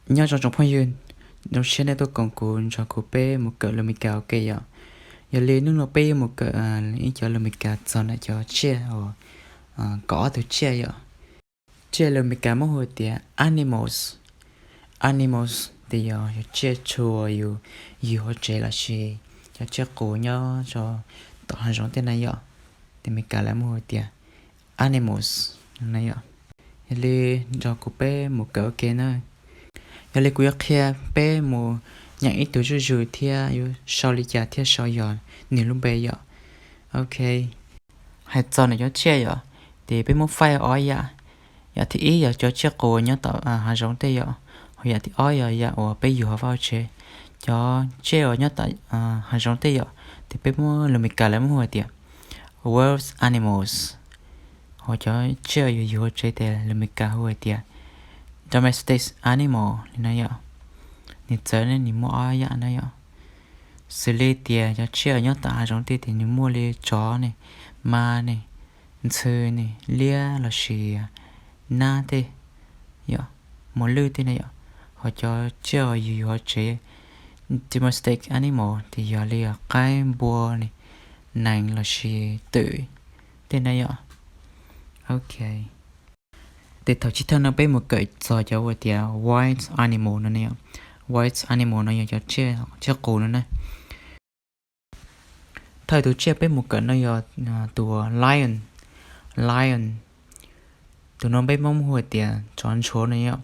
Nyob zoo tsoom phooj ywg, zoo siab nej tuaj koom kuv nrog kuv peb mus kawm lus Meskas ua ke yom. Yog li hnub no peb yuav mus kawm ib cov lus Meskas txog ntawm cov tsiaj uas kaum ob tug tsiaj yom. Tsiaj lus Meskas muab hu tias animals. Animals tes yog cov tsiaj tshua yus yug hauv tsev lossis cov tsiaj qus nyob rau tom hav zoov tej na yom. Tes Meskas lawv muab hu tias animals no na yom. Yog li nrog kuv peb mus kawm ua ke na. Yog li kuv yuav qhia peb mus nyeem ib tug zuj zus thiab yuav sau li cas thiaj sau yog nws lub npe yom. Ok, hais txog ntawm cov tsiaj yom, ces peb muab faib ob yam. Yam thib ib yog cov tsiaj qus nyob tom hav zoov tej yom, ho yam thib ob yog yam uas peb yug hauv vaj hauv tsev. Cov tsiaj uas nyob tom hav zoov tej yom, ces peb muab lus Meskas lawv muab hu hais tias wild animals. Ho cov tsiaj uas yus yug hauv tsev tes lus Meskas hu hais tias domestic animal li no yom. Nws txawv ne nws muaj ob yam na yom. Xws li tias cov tsiaj uas nyob tom hav zoov tej tes nws muaj li tsov ne, mas ne, ntxhw ne, liab lossis nab tej yom, mos lwj tej na yom. Ho cov tsiaj uas yus yug hauv tsev domestic animal tes yog li qaib, npua ne, nees lossis twm tej na yom. Ok, tes thaum chiv thawj no peb mus kawm txog cov uas tias wild animal no ne yom. Wild animal no yog cov tsiaj qus no na. Thawj tus tsiaj peb mus kawm no yog tus lion. Lion, tus no peb Hmoob hu tias tsov ntsuav no yom.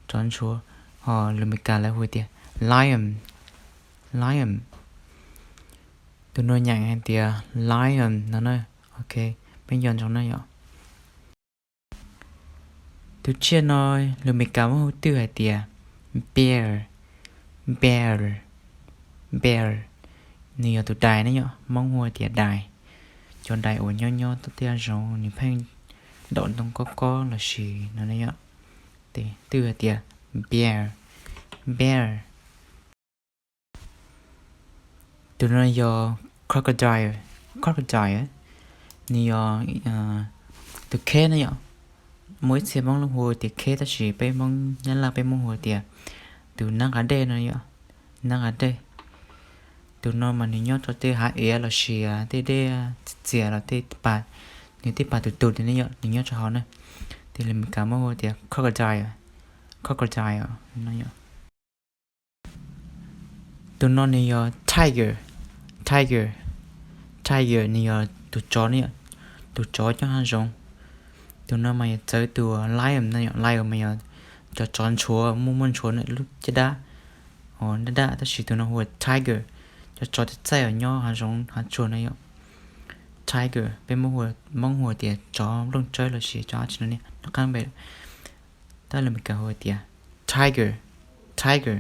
Tsov ntsuav, ho lus Meskas lawv hu tias lion. Lion, tus no nyeem hais tias lion no na. Ok, peb nco ntsoov na yom. Tus tsiaj no lus Meskas muab hu twj hais tias bear. Bear, bear, nws yog tus dais na yom, Hmoob hu tias dais. Cov dais uas nyob nyob tej hav zoov nws pheej ntaus ntoo kob kob lossis no na yom. Tes twj hais tias bear, bear. Tus no yog crocodile. Crocodile, nws yog tus kheb na yom. Muaj ib txhia Hmoob hu tias kheb tab sis peb Hmoob Nyab Laj peb Hmoob hu tias tus nab nqa dej no yom, nab nqa dej. Tus no mas nws nyob rau tej hav iav lossis tej dej txias los tej pas, nws tej pas tus tus tias ne yom, nws nyob rau hauv na. Tes lus Meskas muab hu tias crocodile, crocodile no yom. Tus no nws yog tiger. Tiger, tiger nws yog tus tsov ne yom, tus tsov nyob hav zoov. Tus no mas yog txawv tus lion no yom, lion mas yog cov tsov ntsuav muaj muaj ntsuav lub caj dab, dab dab, tab sis tus no hu ua tiger, cov tsov txaij txaij uas nyob hav zoov hav tsuag no yom. Tiger peb Hmoob hu tias tsov nplooj tsawb lossis tsov dab tsi no ne, noj qab npe, tab lus Meskas hu tias tiger, tiger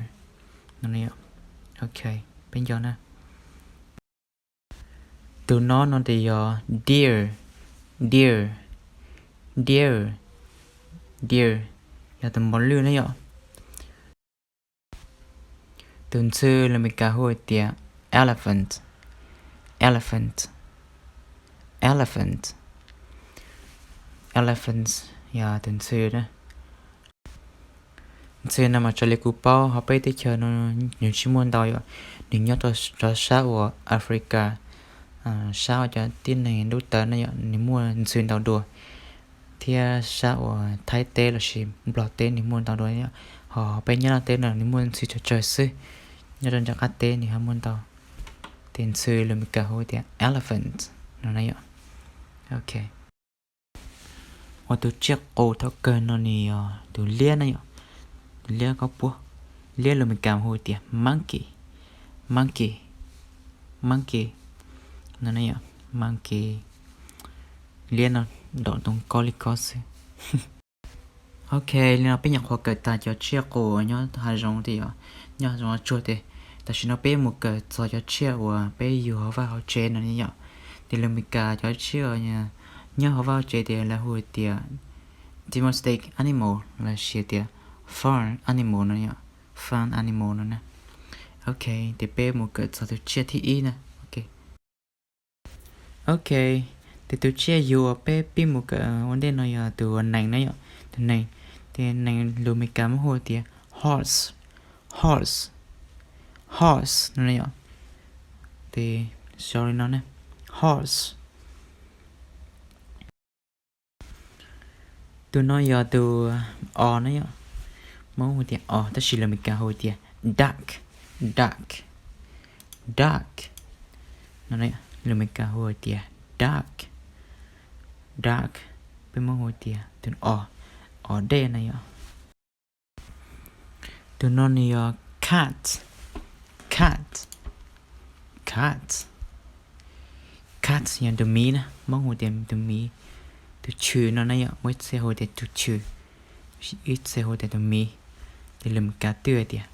no. Ok, peb nco na. Tus no no tes yog deer. Deer, deer, deer, yog tus mos lwj na yom. Tus ntxhw lus Meskas hu tias elephant. Elephant, elephant, elephants yog tus ntxhw na. Ntxhw no mas raws li kuv paub hauv peb teb chaws no nws tsis muaj ntau yom, nws nyob rau sab uas Africa, sab uas cov tib neeg ntuj tawv no yom nws muaj ntxhw ntau dua, thiab sab uas Thaib teb lossis Nplog teb nws muaj ntau dua yom. Ho peb Nyab Laj teb no nws muaj ntxhw tsawg tsawg xwb, nyob rau nram qab teb nws ho muaj ntau. Tes ntxhw lus Meskas hu tias elephant no na yom. Ok, uas tus tsiaj qus thaum kawg no nws yog tus liab na yom. Tus liab kaub puab, liab lus Meskas hu tias monkey. Monkey, monkey no na yom, monkey. Liab no ntaus ntoo kob li kob xwb. Ok, li no peb nyuam qhuav kawm tas cov tsiaj qus nyob hav zoov tes yom, nyob hav zoov hav tsuag tes. Tam sim no peb mus kawm txog cov tsiaj uas peb yug hauv vaj hauv tsev no ne yom. Tes lus Meskas cov tsiaj uas nyob hauv vaj hauv tsev tes lawv hu tias domestic animal lossis tias farm animal no yom, farm animal no na. Ok, tes peb mus kawm txog tus tsiaj thib ib na. Ok, tes tus tsiaj yug uas peb pib mus kawm ua ntej no yog tus nees na yom, tus nees. Tes nees lus Meskas muab hu tias Horse, horse, horse no na yom. Tes sau li no ne, horse. Tus no yog tus os na yom. Hmoob hu tias os tab sis lus Meskas hu tias duck, duck, duck no. Lus Meskas hu tias duck, duck. Peb Hmoob hu tias tus os, os dej na yom. Tus no nws yog cat, cat, cat. Cat yog tus miv na, Hmoob hu tias tus miv, tus chw no na yom. Muaj ib txhia hu tias tus chw, ib txhia hu tias tus miv. Ces lus Meskas twb hais tias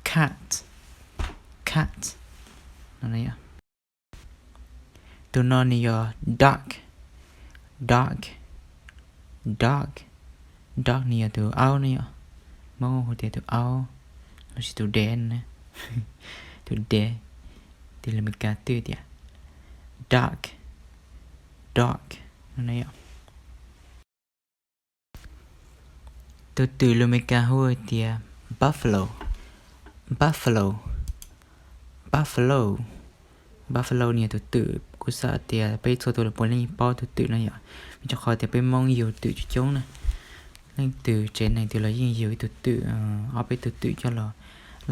cat, cat no na yom. Tus no nws yog dog, dog, dog. Dog nws yog tus aub na yom. Hmoob hu tias tus aub lossis tus dev no, tus dev. Ces lus Meskas twb tias dog, dog no na yom. Tus twm lus Meskas hu tias buffalo, buffalo, buffalo. Buffalo nws yog tus twm, kuv xav tias peb txhua tus los puav leej paub tus twm no yom, vim rau qhov tias peb Hmoob yug twm coob coob na. Leej twg tsev neeg twg los yeej yug ib tug twm, ob peb tug twm coj los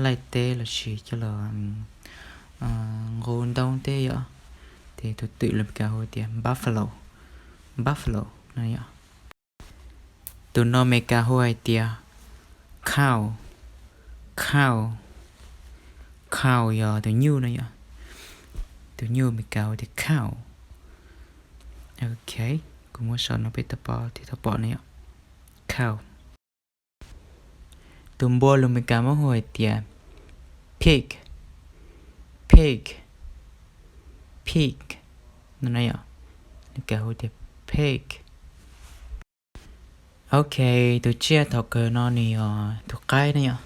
laij teb lossis coj los nqus ntoo tej yom. Ces tus twm lus Meskas hu tias buffalo, buffalo no yom. Tus no Meskas hu hais tias cow, cow, cow yog tus nyuj no yom. Tus nyuj Meskas hu tias cow. Ok, kuv muab sau no peb tau pom thiab tau pom no yom, cow. Tus npua lus Meskas muab hu hais tias pig, pig, pig no na yom. Meskas hu tias pig. Ok, tus tsiaj thaum kawg no nws yog tus qaib na yom.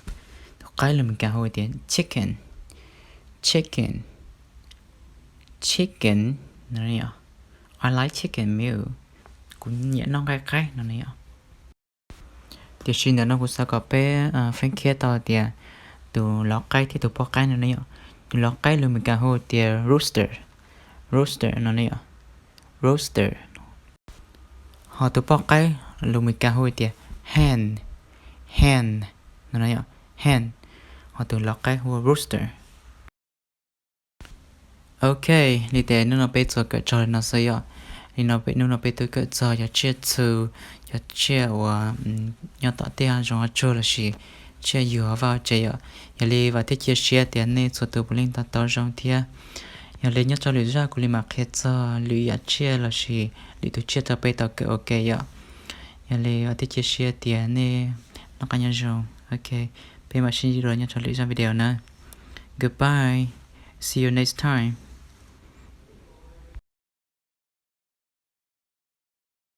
Tus qaib lus Meskas hu tias chicken, chicken, chicken no na yom. I like chicken meal, kuv nyiam noj nqaij qaib no na yom. Tiam sis ntawm no kuv xav kom peb feeb khiab tau tias tus lov qaib thiab tus poj qaib no ne yom. Tus lov qaib lus Meskas hu tias rooster, rooster no ne yom, rooster. Ho tus poj qaib lus Meskas hu tias hen, hen no ne yom, hen. Ho tus lov qaib hu rooster. Ok, li tes hnub no peb tsuas kawm txog li no xwb yom. Li no peb hnub no peb twb kawm txog cov tsiaj txhu, cov tsiaj uas nyob tom tej hav zoov hav tsuag lossis tsiaj yug vaj tsev yom. Yog li vam thiab cia siab tias nej txhua tus puav leej tau tau zoo thiab. Yog li nyob rau lwm zaj kuv li mam qhia txog lwm yam tsiaj lossis lwm tus tsiaj rau peb tau kawm ua ke yom. Yog li vam thiab cia siab tias nej noj qab nyob zoo. Ok, peb mam sib ntsib dua nyob rau lwm zaj video na. Goodbye, see you next time.